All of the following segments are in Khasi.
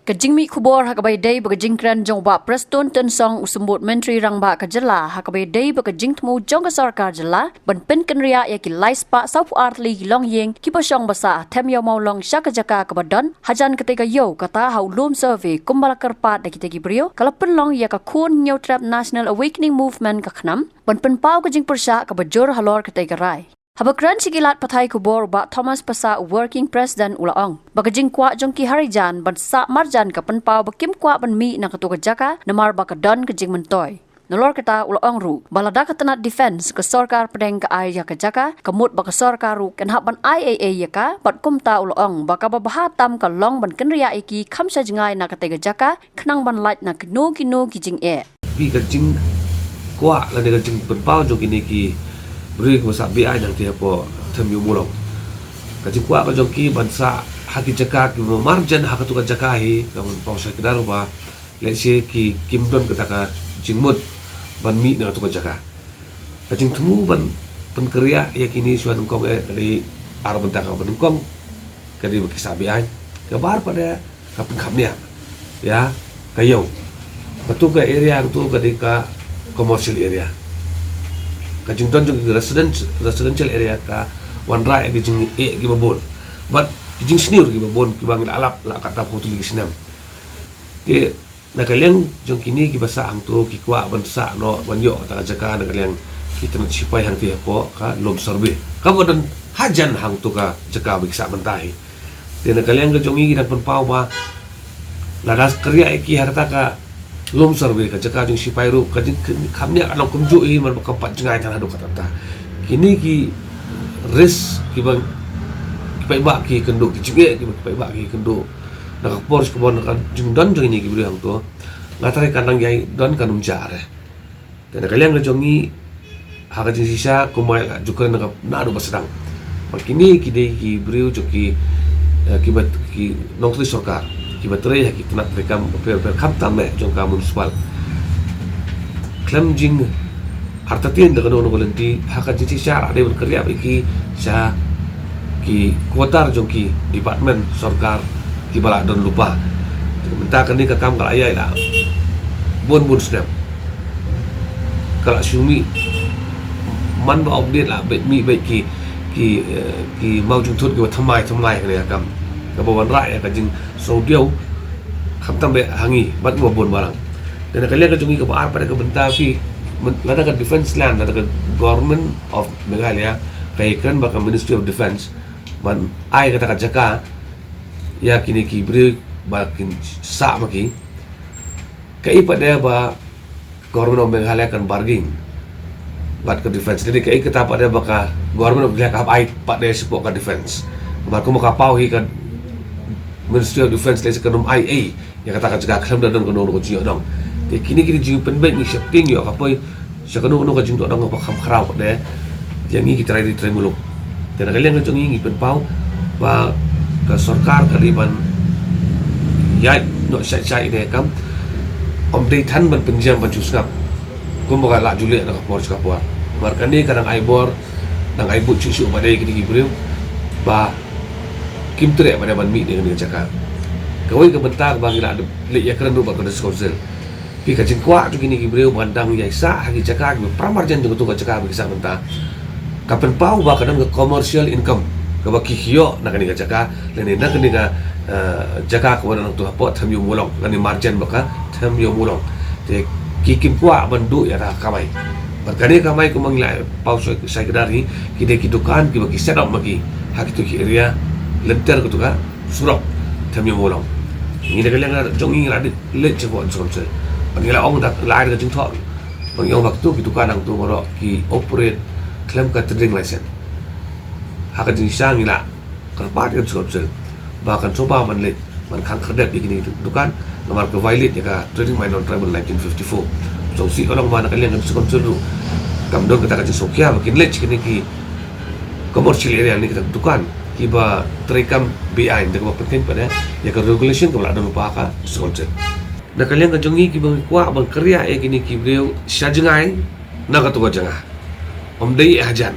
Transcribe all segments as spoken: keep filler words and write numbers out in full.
Ka jingmih khubor ha kaba ïadei bad ka jingkren jong u Bah Prestone Tynsong, u Symbud Myntri Rangbah ka jylla, ha kaba ïadei bad ka jingthmu jong ka sorkar jylla ban pynkynriah ïa ki lai spah sawphew ar tylli ki longïing kiba shong ba sah ha Them Ïew Mawlong sha ka jaka kaba don hajan katei ka ïew, kata ha u lum survey kumba la kyrpad da kitei ki briew, ka la pynlong ïa ka Khun Hynñiewtrep National Awakening Movement, ka KHNAM, ban pynpaw ka jingpyrshah kaba jur halor katei ka rai. Haba kren sha ki lad pathai khubor, u Bah Thomas Passah, u Working President, u la ong ba ka jingkwah jong ki Harijan ban sah marjan ka pynpaw ba kim kwah ban mih na kato ka jaka namar ba ka don ka jingmyntoi. Nalor kata, u la ong ruh ba lada ka tnat defence ka sorkar pdeng ka ai ïa ka jaka, ka mut ba ka sorkar ruh kan hap ban ai ei ei ïa ka. Bad kumta u la ong ba kaba bha tam ka long ban kynriah ïa ki kham sha jngai na katei ka jaka khnang ban lait na kino kino ki jingeh. Phi, ka jingkwah lane ka jingpynpaw jong kine ki briew kiba sah beaiñ hangtei hapoh Them Ïew Mawlong, ka jingkwah ka jong ki ban sah ha ki jaka kiba marjan ha kato ka jaka hi, ka ban paw shai kdar ba lehse ki kim don kata ka jingmut ban mih na kato ka jaka. Ka jingthmu ban pynkynriah ïa kine shuwa nyngkong eh ka dei ar bynta. Kaba nyngkong ka dei ba ki sah beaiñ. Kaba ar pat de ka pynkhapniah ïa ka ïew. Kato ka area hangto ka dei ka commercial area. Ka jingdon jong ki residence, residential area ka wanrah ïa ki jingeh kiba bun bad ki jingsniew kiba bun kiba ngi la lap la katta phew tylli ki snem. Te na ka liang jong kine kiba sah hangto ki kwah ban sah noh ban ïoh kata ka jaka na ka liang ki tnat shipai hangtei hapoh ka lum survey kaba don hajan hangto ka jaka ba ki sah mynta hi. Te na ka liang ka jong ngi ngi dang pynpaw ba lada kynriah ïa ki ha kata ka lum survey, ka jaka jong shipai ruh, ka jingkhapniah ka long kumjuh hi, namar ba kam pat jngai tang haduh katta katta. Kine ki risk kiba ki paidbah ki kynduh, ki jingeh kiba ki paidbah ki kynduh na ka por sha ka por, na ka jingdon jong kine ki briew hangto, nga tharai kan nang ïai don ka num ja re. Te na ka liang ka jong ngi, ha ka jingshisha kumba la ju kren na ka naduh ba sdang, ba kine ki dei ki briew jong ki, eh, kiba, ki nongtrei sorkar kiba trei ha ki tnat treikam bapher bapher, khamtam eh jong ka municipal. Khlem jingartatien da kano kano ka lynti, ha ka jingshisha la dei ban kynriah ïa ki sha ki quarter jong ki department sorkar kiba la don lypa. Mynta kane ka kam ka la ïaid la bun bun snem, ka la shu mih man ba update la beit, mih beit ki, ki, eh, ki mawjingthut kiba thymmai thymmai ha kane ka kam, kaba wanrah ïa ka jingsngewdiaw khamtam beit ha ngi bad kiba bun balang. Te na ka liang ka jong ngi kaba ar pat ka bynta, phi, lada ka defence land, lada ka Government of Meghalaya ka ïakren bad ka Ministry of Defence ban ai kata ka jaka ïa kine ki briew ba kin sah ma ki, kaei pat de ba Government of Meghalaya kan bargain bad ka defence? Lane kaei kata pat de ba ka Government of Meghalaya ka hap ai pat de shapoh ka defence? Namar kumba ka paw hi, ka Ministry of Defence lehse kan ym ai ei ïa kata ka jaka khlem da don kano kano ka jingïohnong. Te kine ki dei jingpynbeit, ngi sheptieng ïoh ka poi sha kano kano ka jingdohnud kaba kham khraw pat de ïa ngi ki trai ri trai muluk. Te na ka liang ka jong ngi ngi pynpaw ba ka sorkar ka dei ban ïaid noh shai shai ïa kane ka kam, ym dei than ban pynjem ban shu sngap kumba ka la ju leh na ka por sha ka por. Namar kane ka dang ai bor, dang ai buit shuh shuh pat de ïa kine ki briew ba kim treh pat de ban mih na kane ka jaka. Kawei ka bynta kaba ngi la leit ïakren ruh bad ka District Council, phi, ka jingkwah jong kine ki briew ban dang ïai sah ha ki jaka kiba para marjan jong kato ka jaka ba ki sah mynta, ka pynpaw ba ka don ka commercial income kaba ki ïoh na kane ka jaka lane na kane ka, eh, jaka kaba don hangto hapoh Them Ïew Mawlong, kane marjan bad ka Them Ïew Mawlong. Te ki kim kwah ban duh ïa kata ka kamai. Bad kane ka kamai kumba ngi la paw shai, shai kdar hi, ki dei ki dukan kiba ki set up ma ki ha kito ki area lynter kato ka surok Them Ïew Mawlong. Ngi na ka liang ka jong ngi ngi la dei leit shapoh District Council bad ngi la ong da, la ai da ka jingthoh ba ngi ong ba kito ki dukan hangto baroh ki operate khlem ka trading license. Ha ka jingshisha ngi la kyrpad ïa ka District Council ba kan sngewbha ban leit ban khang khyrdep ïa kine ki dukan namar ka violate ïa ka Trading by Non-Tribal nineteen fifty-four. Sngewsih ka long ba na ka liang ka District Council ruh kam don kata ka jingsngewkhia ba kin leit sha kine ki commercial area ne kita ki dukan kiba treikam beaiñ da kaba pynkheiñ pat de ïa ka regulation kaba la don lypa ha ka District Council. Na ka liang ka jong ngi kiba ngi kwah ban kynriah ïa kine ki briew sha jngai na kato ka jaka, ym dei hajan.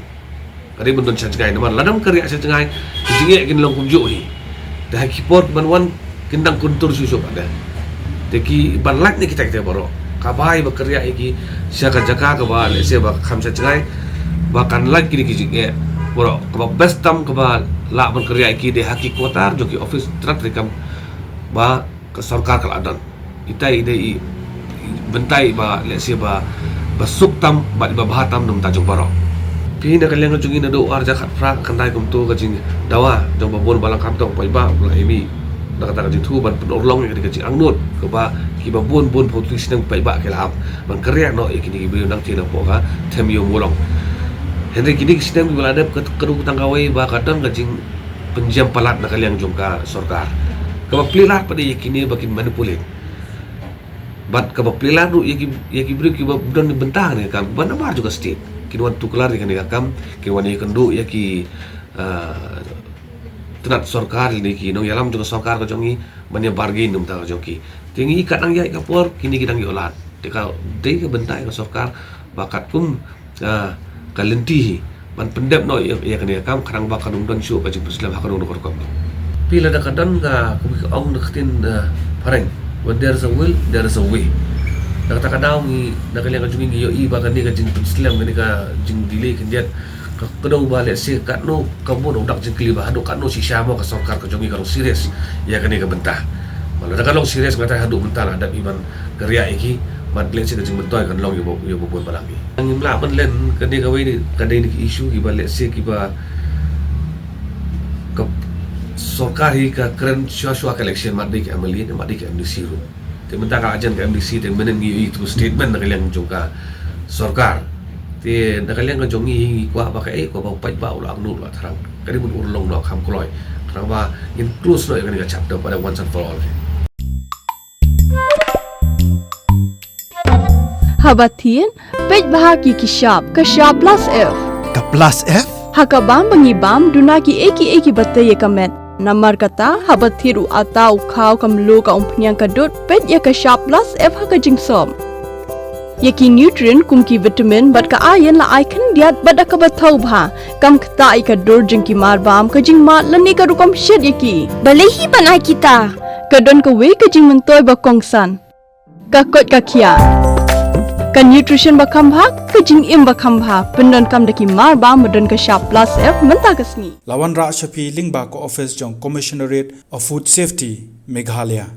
Ka dei ban don sha jngai namar lada ym kynriah sha jngai, ki jingeh kin long kumjuh hi. Te ha ki por ban wan Kin dang kuntur shuh shuh pat de. Te ki ban lait ne kita kita baroh. Ka bai ba kyrïa ïa ki sha ka jaka kaba lehse ba kham sha jngai. Ba kan lait kine ki jingeh baroh. Kaba best tam kaba lah ban kyrïa ïa ki de ha ki quarter jong ki office trat rikam ba ka sorkar ka la don. Ita i dei i bentai ba lehse ba ba suk tam bad ba bha tam na bynta jong baroh. Phi na ka liang jong ngi naduh ar hajar khatphra khyndai kumto ka jingdawa jong ba bun balang kam tong paidbah ba la imi na kata ka jingthu ban pynurlong ïa ka jingangnud kaba kiba bun bun phew tylli snem paidbah ki la hap ban kyrïa noh ïa kine ki briew nangta na poh ka them ïew murong. Hynrei kine ki snem kiba la dep ka ka dei tang kawei ba ka don ka jing pynjem palat na ka liang jong ka sorkar. Kaba plie lad pat ïa kine ba kin manipulate. Bad kaba plie lad ruh ïa ki ïa ki briew kiba don bynta ne kam ban namar jong ka state. Kin wan tuklar ïa kane ka kam, kin wan ïakynduh ïa ki ah, tnat sorkar ne ki nongïalam jong ka sorkar ka jong ngi ban ïa bargain na bynta ka jong ki. Te ngi kat nang ïaid ka por kine ki dang ïoh lad. Te ka dei ka bynta ïa ka sorkar ba katkum ah, ka lynti hi ban pyndep noh ïa ïa kane ka kam khnang ba kan ym don shuh ka jingpynslem ha kano kano ka rukom. Phi lada ka don ka kumne ka ong na ka ktien ah, phareng, when there is a will there is a way. Na kata ka daw ngi na ka liang ka jong ngi ngi ïohi ba kane ka jingpynslem kane ka jingdelay khyndiat ka kdew ba lehse katno ka bun u dak jingkylli ba haduh katno shisha mo ka sorkar ka jong ngi ka long serious ïa kane ka bynta. Ba lada ka long serious nga ta haduh mynta la dap i ban kyrïa ïa ki bad lehse ka jingmyntoi kan long ïa ba ïa ba bun balang ki. Ngim lah ban len kane kawei ne ka dei ne ki issue kiba lehse kiba ka sorkar hi ka kren shuwa shuwa ka election mat dei ka M L A ne mat dei ka M D C ruh. Te mynta ka ajan ka M D C te mynnin ngi ïohi tu statement na ka liang jong ka sorkar. Te na ka liang ka jong ngi ngi kwah ba ka eh kwah ba u paidbah u la angnud u la thrang. Ka dei ban urlong noh kham kloi. Khnang ba ngin close noh ïa kane ka chapter pada once and for all. Haba thied, peit bha ki ki shap, ka shap plus F. Ka plus F? Ha ka bam ba ngi bam, duna ki ei ki ei kiba tei ïa ka met. Namar kata, haba thied u ata u khaw ka mluh ka umphniang ka dud, peit ïa ka shap plus F ha ka jingsop. Ïa ki nutrient kum ki vitamin bad ka iron la ai khyndiat bad da kaba thaw bha. Kam ktah ïa ka dur jong ki mar bam, ka jingmad lane ka rukom shet ïa ki. Balei hi ban ai kita? Ka don kawei ka jingmyntoi ba kongsan. Ka koit ka khiah. Ka nutrition ba kham bha, ka jingim ba kham bha. Pyndonkam da ki mar bam ba don ka shap plus F mynta ka sngi. La wanrah sha phi lyngba ka office jong Commissionerate of Food Safety, Meghalaya.